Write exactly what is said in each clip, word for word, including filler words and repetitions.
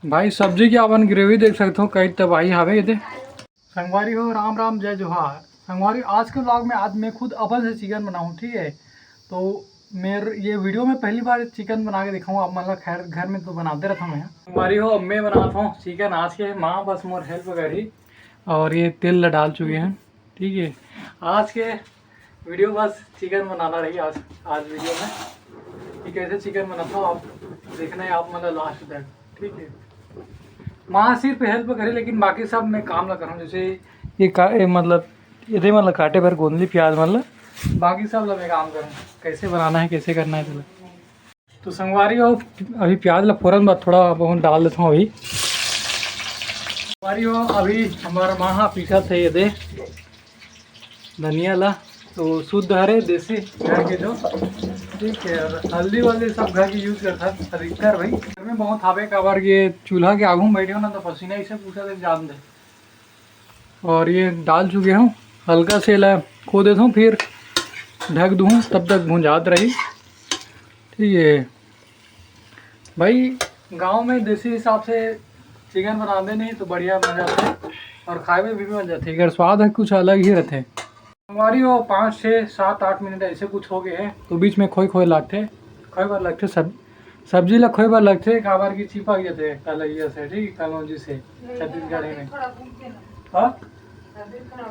भाई, सब्जी के अपन ग्रेवी देख सकत हो, कई तबाही हावे एदे। संगवारी हो, राम राम, जय जोहार। संगवारी, आज के व्लॉग में आज मैं खुद अपन से चिकन बनाहूँ, ठीक है। तो मेरे ये वीडियो में पहली बार चिकन बना के दिखाऊँ आप मन ला। खैर, घर में तो बनाते रहता हूँ मैं। संगवारी हो, अब मैं बनाता हूँ चिकन आज के, माँ बस मोर हेल्प करी। और ये तेल ला डाल चुके हैं, ठीक है। आज के वीडियो बस चिकन बनाना रही आज, आज वीडियो में कि कैसे चिकन बनाता हूँ, आप देखना है आप मन ला लास्ट तक, ठीक है। माँ सिर्फ हेल्प करे, लेकिन बाकी सब मैं काम ला करूँ। जैसे ये का, ये मतलब, ये मन ला काटे बर गोंदली, प्याज मन ला, बाकी सब ला मैं काम करूँ, कैसे बनाना है, कैसे करना है, चलो। तो संगवारी हो, अभी प्याज ला फोरन बाद थोड़ा बहुत डाल देता हूँ अभी। संगवारी हो, अभी हमारा माँ हा पीसत हे एदे धनिया ला, तो शुद्ध हरे देसी घर के जो, ठीक है। और हल्दी वल्दी सब घर की यूज करता अधिकतर भाई। घर में बहुत हावे, काबर के चूल्हा के आगू में बैठे हो ना, तो पसीना इसे पूछा दे जान दे। और ये डाल चुके हूँ, हल्का से ला खो देता हूँ, फिर ढक दूँ, तब तक भुंजात रही। ठीक है भाई, गांव में देसी हिसाब से चिकन बनाते नहीं तो बढ़िया मजा आता है और खाए में भी मजा आती है। अगर स्वाद है कुछ अलग ही रहते हैं। हमारी वो पाँच छः सात आठ मिनट ऐसे कुछ हो गए हैं, तो बीच में खोए खोए लगते, खोए बार लगते सब सब्जी ला खोए बर लगथे, काबर कि चिपक जथे कलैया से, ठीक, कलौंजी से, छत्तीसगढ़ी में। हाँ?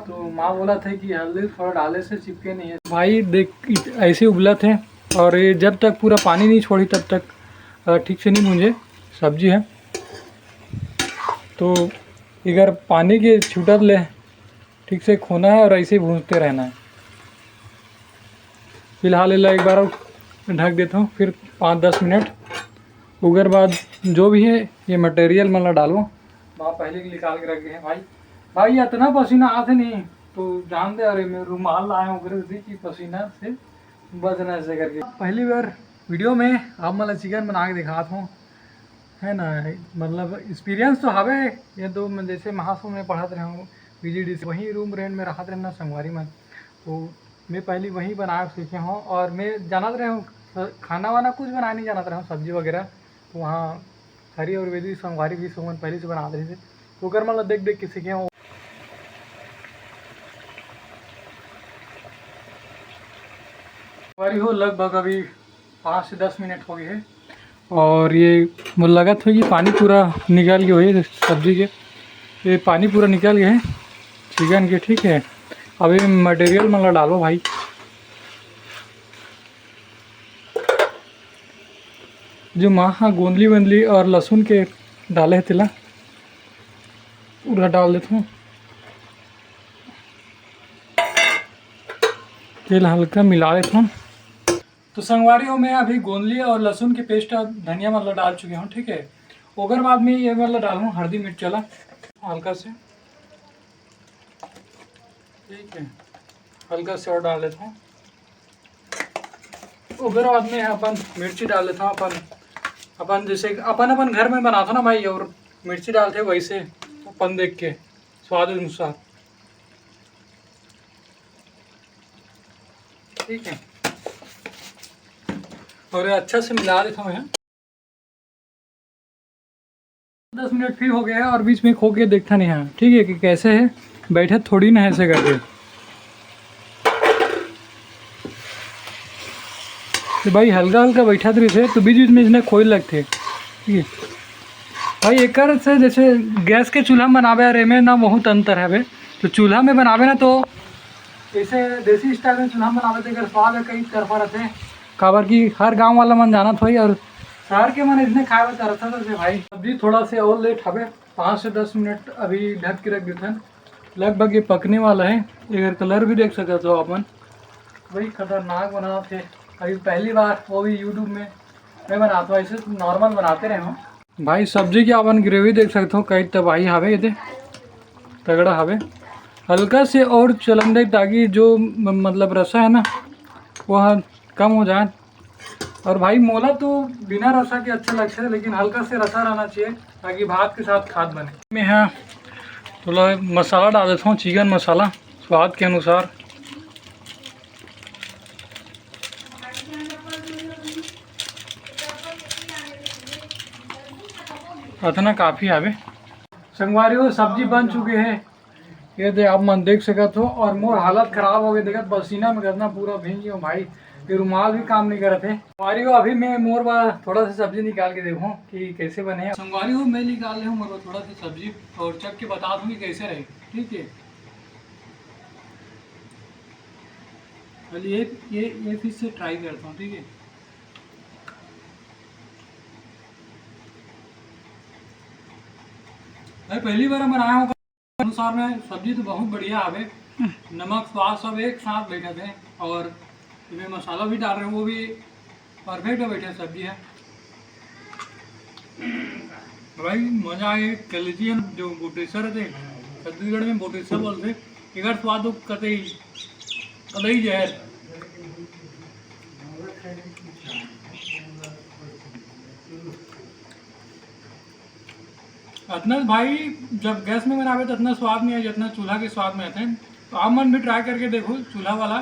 तो माँ बोला थे कि हल्दी थोड़ा डाले से चिपके नहीं है। भाई देख, इत-, ऐसे उबलत हे और ये जब तक पूरा पानी नहीं छोड़ी तब तक, अ, ठीक से नहीं भूंजे सब्जी है। तो अगर पानी के छूटत ले ठीक से खोना है और ऐसे ही भूंजते रहना है। फिलहाल एला एक बार और ढक देता हूँ, फिर पाँच दस मिनट। ओकर बाद जो भी है ये मटेरियल मन ला डालबो। माँ पहले के निकाल के रख दे हैं भाई। भाई इतना पसीना आते नहीं तो जान दे, अरे मैं रुमाल लाए हूँ ओकरे सेती कि पसीना से बचना ऐसे करके। पहली बार वीडियो में आप मन ला चिकन बना के दिखात हूँ, है ना। मतलब एक्सपीरियंस तो हवे, ये तो मैं जैसे महासू में पढ़त रहे हूँ पीजीडी से, वहीं रूम रेंट में रहत रहे ना संगवारी मन, तो मैं पहली वहीं बनाए सीखे हूँ। और मैं जानत रहे हूँ स-, खाना वाना कुछ बनाए नहीं जानत रहे हूँ, सब्जी वगैरह। तो वहाँ हरी आयुर्वेदिक संगवारी भी सुमन पहले से बनात रहे थे, तो ओकर मन ला देख देख के सीखे हूँ। संगवारी हो, लगभग अभी पाँच से दस मिनट हो गए हैं और ये मोला लगत हे कि पानी पूरा निकल गए होही सब्जी के। ये पानी पूरा निकल गए है चिकन के, ठीक है। अभी मटेरियल मन ला डालो भाई। जो माँ हा गोंदली वोंदली और लहसुन के डाले हे तेला पूरा डाल देता हूँ। तेल हल्का मिला लेता हूँ। तो संगवारी हो, मैं अभी गोंदली और लहसुन के पेस्ट, धनिया मतलब डाल चुके हूँ, ठीक है। ओकर बाद में ये मतलब डालूँ हल्दी मिर्च वाला हल्का से, ठीक है, हल्का से और डाल लेता हूँ। ओकर बाद में अपन मिर्ची डाल लेता हूँ। अपन अपन जैसे अपन अपन घर में बनाता ना भाई, और मिर्ची डालते वैसे अपन देख के स्वाद अनुसार, ठीक है। और ये अच्छा से मिला देता हूँ मैं। दस मिनट फिर हो गया है और बीच में खो के देखता नहीं है, ठीक है, कि कैसे है, बैठे थोड़ी ना ऐसे करके। तो भाई हल्का हल्का बैठा तो रहिथे, तो बीच बीच में इसने खोए लगथे, ठीक है। भाई एकर से जैसे गैस के चूल्हा में बनावे और एमे ना बहुत अंतर है। तो चूल्हा में बनावे ना तो ऐसे देसी स्टाइल में चूल्हा में बनावे तो एकर स्वाद है कई तरफा रहथे, काबर कि हर गांव वाला मन जानत होही और शहर के मन इसने खाए बर तरसत होथे भाई। सब्जी थोड़ा से और लेट हवे, पाँच से दस मिनट अभी ढक के रख देथन। लगभग ये पकने वाला है, एकर कलर भी देख सकत हो अपन। भाई खतरनाक बनात हे, अभी पहली बार, वो भी YouTube में मैं बनाता हूँ, ऐसे नॉर्मल बनाते रहे हूँ। भाई सब्जी के अपन ग्रेवी देख सकत हो, कई तबाही हवे एदे, तगड़ा हवे। हल्का से और चलन दे ताकि जो म-, मतलब रसा है ना वो ह कम हो जाए। और भाई मोला तो बिना रसा के अच्छा लगता है, लेकिन हल्का से रसा रहना चाहिए ताकि भात के साथ खात बने। मैं यहाँ थोड़ा मसाला डाल देता हूँ, चिकन मसाला स्वाद के अनुसार। अतना काफी आवे। संगवारी हो, सब्जी बन चुके हे। ये दे, आप मन देख सकत हो, और मोर हालत खराब हो गई, देखत पसीना में कितना पूरा भींग गया भाई। ये रुमाल भी काम नहीं करत हे। संगवारी हो, अभी मैं मोर बर थोड़ा सा सब्जी निकाल के देखूँ कि कैसे बने हे। संगवारी हो, मैं निकाल ले हूँ मोर बर थोड़ा सा सब्जी और चख के बता दूँ कि कैसे रहे, ठीक है। चलिए, ये ये फिर से ट्राई करता हूँ, ठीक है। भाई, पहली बार मैं आया हूँ। अनुसार में सब्जी तो बहुत बढ़िया हवे, नमक स्वाद सब एक साथ बैठे थे, और इसमें मसाला भी डाल रहे हैं, वो भी परफेक्ट बैठे सब्जी है। भाई, मजा आ गया। कलेजी है जो बोटेसर है, छत्तीसगढ़ में बोटेसर बोलते, एकर स्वाद तो कतई, कतई जहर। अतना भाई, जब गैस में बनावे तो अतना स्वाद नहीं आए जितना चूल्हा के स्वाद में आते हैं। तो आप मन भी ट्राई करके देखो चूल्हा वाला।